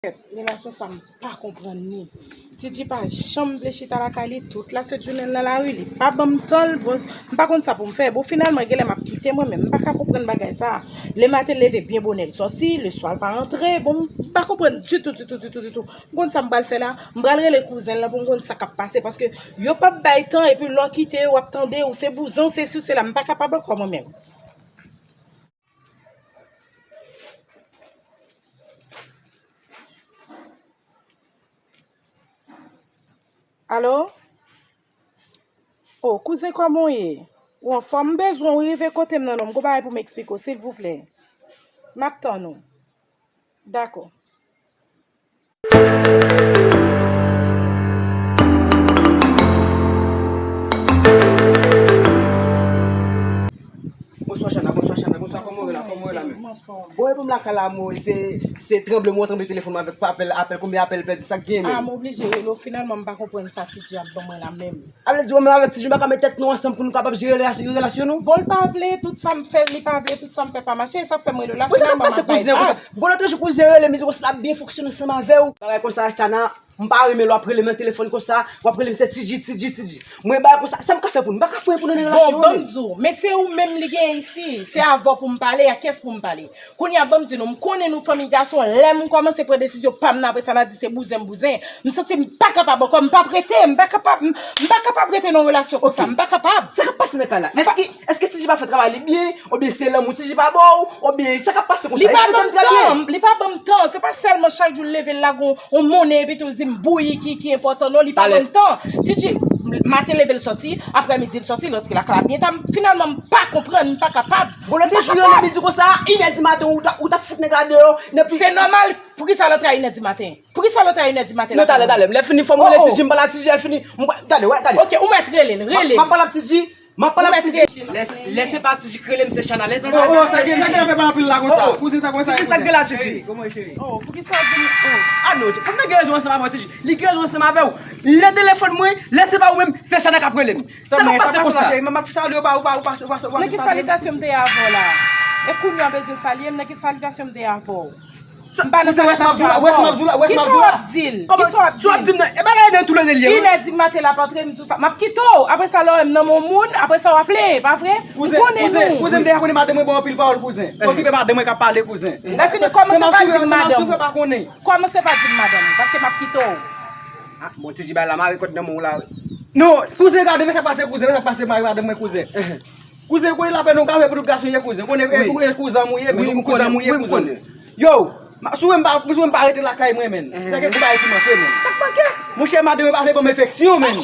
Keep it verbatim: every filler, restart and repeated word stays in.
Relasyon sa m pa konprann li. Ti Dji pa janm vle chita lakay li, tout lasent jounen l nan lari, li pa ban m tan l, bon, m pa konn sa pou m fè. Bon, finalman, genlè m ap kite mwen menm, m pa ka konprann bagay sa. Lematen l leve byen bonè, l sòti, leswa l pa rantre, bon, m pa konprann ditou, ditou, ditou, ditou. M konn sa m pral fè la, m pral rele kouzen l lan pou m konn sa k ap pase, paske yo p ap bay tan, epi lè w kite yo, w ap tande, ou se bouzen, ou se si, ou se la, m pa kapab ankò mwen menm. Alo? O, kouzen, kòman w ye? Ou anfòm? M bezwen w rive kote m nan non, m gon bagay pou m eksplike w, silvouplè. M ap tann ou. Dakò. Bonswa Chana, bonswa Chana, bonswa, kòman w ye la, kòman w ye la menm? Bon, epi m lakay la, mwen, se, se tranble, mwen tranble telefòn mwen avèk apèl, apèl, konbyen apèl pèdi, sa k gen menm? A, m oblije rele w, finalman, m pa konprann sa Ti Dji ap ban mwen la menm. A vle di, ou menm avèk Ti Dji, nou pa ka mete tèt nou ansanm pou nou kapab jere relasyon, relasyon nou? Bon, li pa vle, tout sa m fè, li pa vle, tout sa m fè pa mache, e sa k fè m rele w la, finalman, m ap bay bak. Bon, lòt jou kouzen rele m, li di konsa l ap byen fonksyone ansanm avè w. Bagay konsa, Chana, m pa renmen lè w ap rele m nan telefòn konsa, w ap rele m se Ti Dji, Ti Dji, Ti Dji. Mwen, bagay konsa, sa m ka fè pou nou? M pa ka fè pou nou nan relasyon an menm. Bon, ban m di w, men se ou menm li gen isi, se avè w pou m pale, a kiyès pou m pale? Kounye a, ban m di nou, m konnen nou fanmi gason, lè m kòmanse pran desizyon pa m nan, apre sa n a di se bouzen m bouzen. M santi m pa kapab ankò, m p ap rete, m pa kapab, m, m pa kapab rete nan yon relasyon konsa, m pa kapab. Sa k ap pase nan kay la? Èske, èske Ti Dji pa fè travay li byen? Oubyen se lanmou Ti Dji pa ba w? Oubyen sa k ap pase konsa? Li pa ban m tan, li pa ban m tan. Se pa sèlman chak jou l leve l lage yon, yon monnen epi tou l di m bouyi ki, ki enpòtan. Non, li pa ban m tan. Ti Dji, maten leve l sòti, aprèmidi l sòti, l rantre lakay la byen ta. Finalman, m pa konprann, m pa kapab. Bon, lòt jou, li di konsa, inè di maten, ou t ap, ou t ap fout nèg la deyò, epi se nòmal. Poukisa l antre a inè di maten? Poukisa l antre a inè di maten la? Non, talè, talè. Lè fini, fò m rele Ti Dji, m pale a Ti Dji, lè fini. Talè, wè, talè. Ok, ou mèt rele l, rele l. M ap pale a Ti Dji. M ap pale a Ti Dji. Lè, lè se pa Ti Dji k rele m, se Chana. Lè se pa Ti Dji. Sa gen la, Ti Dji? Oh, poukisa w di m, oh. Ah non, fò m gen rezon ansanm avè w, Ti Dji. Li gen rezon ansanm avè w. Lè telefòn mwen, lè se pa ou menm, se Chana k ap rele m. Sa k ap pase konsa? M ap salye w, ou pa, ou pa, ou pa, ou pa, ou pa, ou pa. Nan ki salitasyon m te ye avè w la? E kounye a w bezwen salye m, nan ki salitasyon m te ye avè w? M pa nan salitasyon avè w. Kisa w ap di l? Kisa w ap di l? Kòman? Kisa w ap di l? Sa w ap di m nan? E bagay nan toulède l ye, wi. Inè di maten l ap antre, m tou sa. M ap kite w. Apre sa, lè w wè m nan men yon moun, apre sa w ap vle, pa vre? M konnen nou. Kouzen, kouzen, m deja konnen madanm mwen ba w anpil pawòl, kouzen. Okipe madanm mwen k ap pale, kouzen. Lè fini, kòmanse pa di m madanm. Kòmanse pa di m madanm, paske m ap kite w. Ah, bon, Ti Dji bay la mare kòd nan men w la, wi. Non, kouzen, gade, men sa k pase, kouzen, men sa k pase, mare madanm mwen, kouzen. Kouzen, konnen lapèn ou ka fè pou tout gason ye, kouzen. Konnen, e, konnen kouzan m ou ye, men ou konnen zanmi ou ye, kouzen. Yo, si w wè m pa, si w wè m pa rete lakay mwen, menn. Sa gen kou bagay ki manke, menn. Sa k manke? Monchè, madanm mwen pa vle ban m afeksyon, menn.